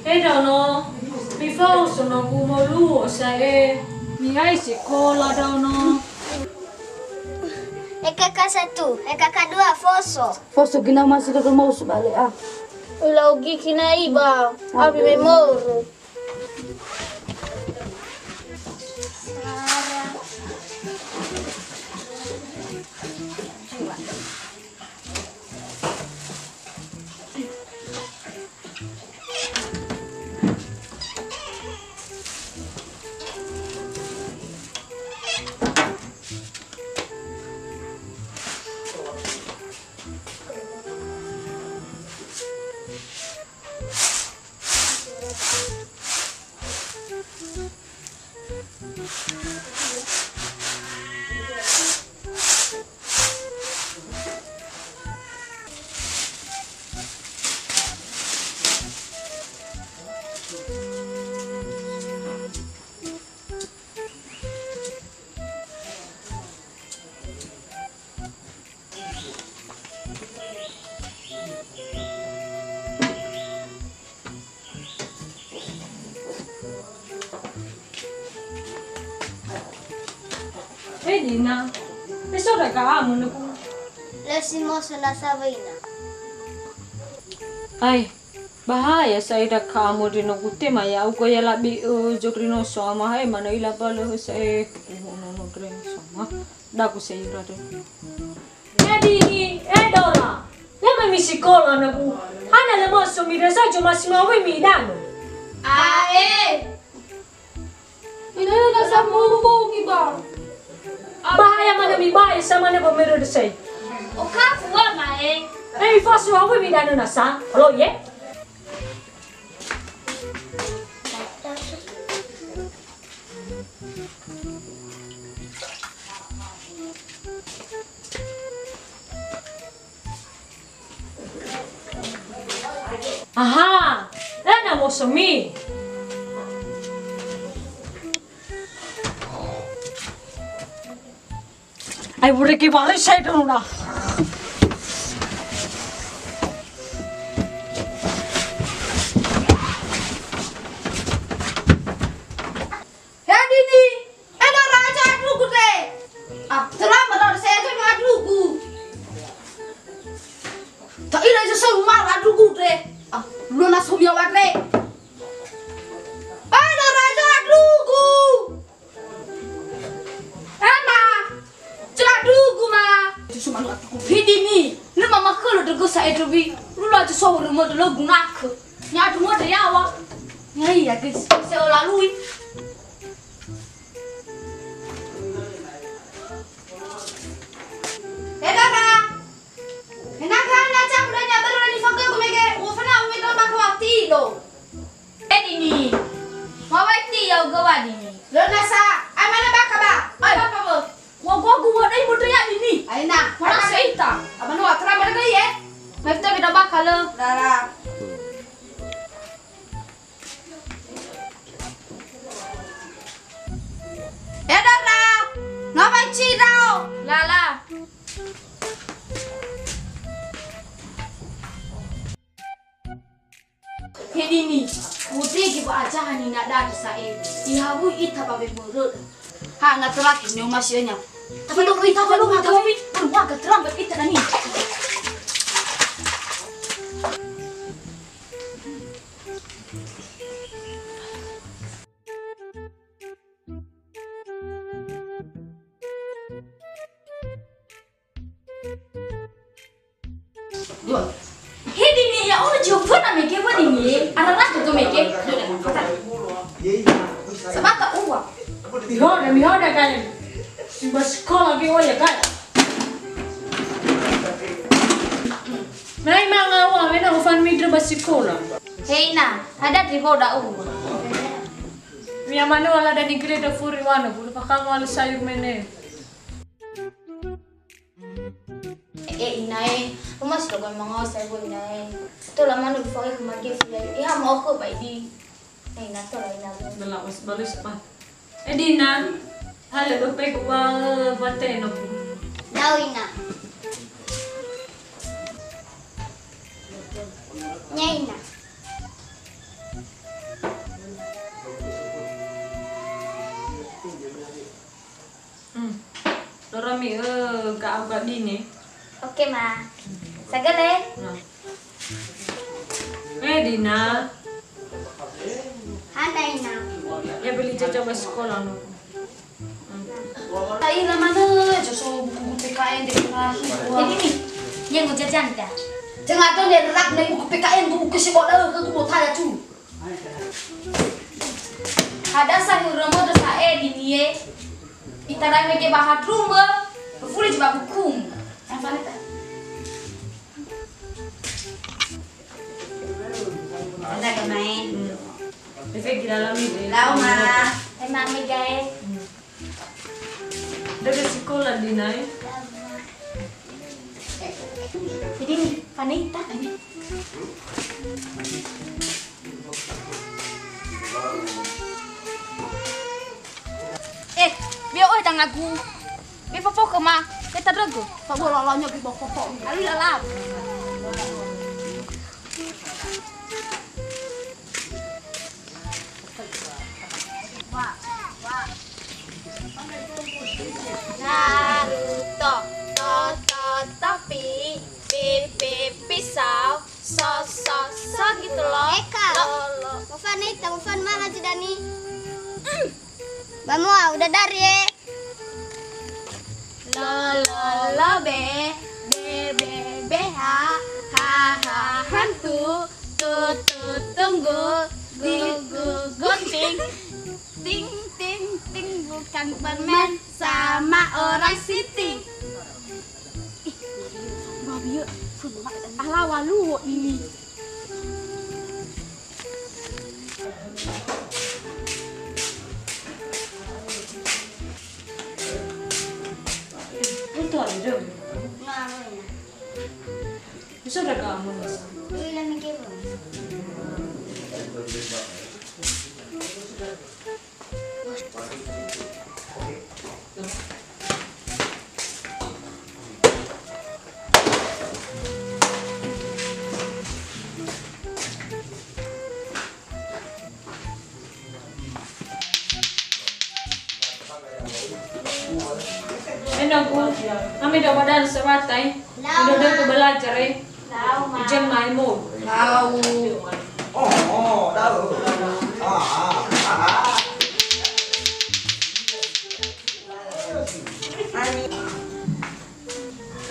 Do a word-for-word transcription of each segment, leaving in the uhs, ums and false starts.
He Daono, mifaoso no gumoluo sa'e. Mi'ai sekola Daono. E kaka satu, e kaka dua, foso. Foso gina masih kaka mau sebalik ah. Ulau gigi na iba, abi memoro. He Dina, e so ndra ka'amu nöku. Lö si moso nasa wöina. Ai, bahaya sa'ae ndra ka'amu ndre no gutema ya'ugö ya labi, ö, zogri no soama, hai mana ila balö sa'ae, kuhu nono ndre soama. Dagu se ira de. E Dini, e Dora, lö mai misikola nöku. Hana lö moso mi dasa cuma si mawe mi dano. Ae. Ina na sa momo ki ba. Bahaya mana mi bae sama ne bomero desai. O ka fua mae. E mi fasu awe mi dano nasa. Halo ye. Aha, lö na mosomi. Ai bureke bare saya dulu dah. He Dini, e Dora, aja adrugu te. Ah, terlambat dah saya tu adrugu. Tak ira aja saya mal adrugu te. Ah, lu na so mi awak te. E Dora, aja adrugu. Ema, aja adrugu ma. He Dini, lu mama kelo dego sa edobi. Lu aja so rumah dulu gunakö. Nya adrugu de yawa. Nya iya, guys. Saya lalui. He Dora. He na gana capu dania baru ni fangga gue mege, gue fana gue mege lomba kawati do. E Dini. Mawai ti ya uga wa Dini. Lö nasa, ai mana baka ba? Ai baka ba. Wa gua gua dai modra ya Dini. Ai na. Mana seita? Abang wa tra mana dai ye? Mai kita beda baka lö. Dara. E Dora, no mai cidao. Lala. He Dini, utege ba ajaha ni na dadi sa'e. Ihawi ita ba be möröda. Ha, na terakhir ni masih nya. Tapi tu kita belum, tapi belum agak terlambat kita dah ni. Dua. He Dini, ya Allah, jawab na mege wa Dini. Ara raja tu mege. Sabata uwa. Mihoda, mihoda kan. Ba sekola ge wa ya kan. Nai manga wa, wena ufan midra ba sekola. Hei na, ada di boda uwa. Mia manu ala dani greda furi wana, bulu pakamu ala sayur mene. E inae, uma si dogon mangaosa ibu inae. Tola manu fori ke mage fia. Iha mau ke bai di. E ina tola ina. Bela was balus pa. E Dina, hale dope gua bateno. Dau ina. Nya ina. Eh, ga'au gadine. Oke, Ma. Sagele. Nah. Eh, Dina. Hana, Ina. Ya beli jajan ba sekolah, no. Ta'ila manö, ja so buku-buku P K N de kurahi. Ini nih, yang mau jajan dah. Jangan tuh, nih, rak, nih, buku P K N, buku sekolah, ke buku tanya tuh. Hadia sahörömö dösa'e dinie, itarai mege ba hatrumö, befuli zi ba bukum. Ada gemae. Befegi dalam itu. Lau, Ma. Ema megae. Dödö sekolah, Dina, eh? Jadi, nih, Fanita, ini. Eh, beo oi tangagu. Be fofoke, Ma, be tadrögö. Fa bolo lonyo bi boko fo. Alu lalam. Naruto, to, to, topi, pi, pi, pisau, so, so, so gitu loh. Eka. Lo, lo. Mufan ita, mufan mana jedani? Ba mua, udah dari, eh. Lo, lo, lo, be, be, be, be, ha, ha, ha, hantu, tu, tu, tunggul, gu, gu, gunting, ting, ting, ting, bukan permen, sama orang sinting. Ih, babi, yuk. Ala walu ini. Itu ada dong. Bisa ada kamu, Mas? Iya, mikir, Bang. Enoku, kami dah badan sebatai. Udah, udah ke belajar, eh. Lau, Ma. Ijen maimo. Lau. Oh, oh, lau. Ah, ah, ah, ah. Ani.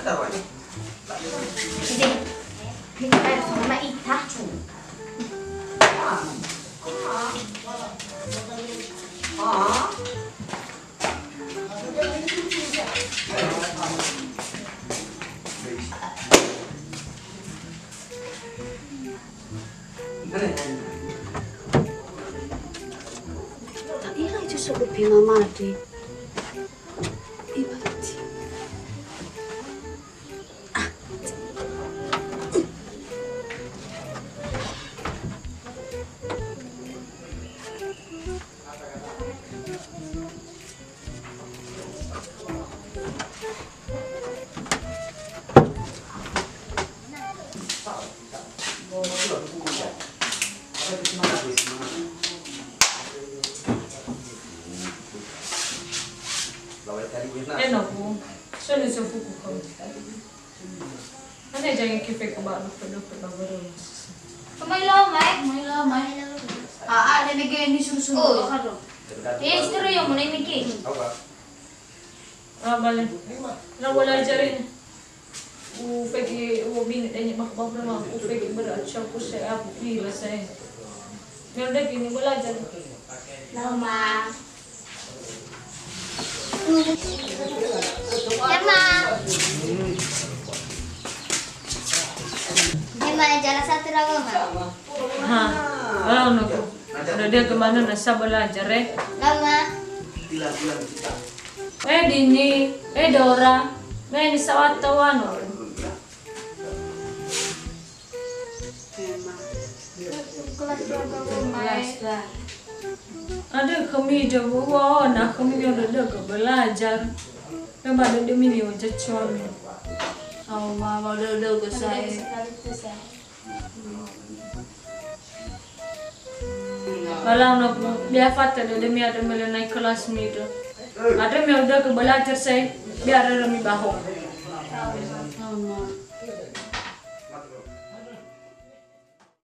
Ada apa ni? Ije. Ini kan sama ita. Ah. Ah. Ta'ila zi so dupi mamade. Ibati. Enoku, so ni so fuku kau. Ane jangan kifek ba dope-dope ba baru. Kemai lo, Mai. Kemai lo, Mai. Ah, ah, ada lagi yang disuruh-suruh. Oh. Bakar dong. Eh, istri yang mana mikir? Apa? Ah, balik. Nah, boleh ajarin. Ufegi, ufegi ini mak bapak rumah, ufegi berat, siapa saya, aku pilih saya. Yang udah gini belajar. Nama. Ema. Ema, jala satu rawa, Ma. Ha, kalau nak. Udah dia kemana, nasa belajar, eh? Lama. Eh, Dini, eh, Dora, me ni sawat tawano. Ada kami jawab, wah, nah kami yang udah ke belajar. Yang pada demi ni udah cuami. Oh, mama udah udah ke saya. Kalau nak dia fata dödömi ada mele naik kelas mi do. Ada mi udah ke belajar saya. Biar rami baho.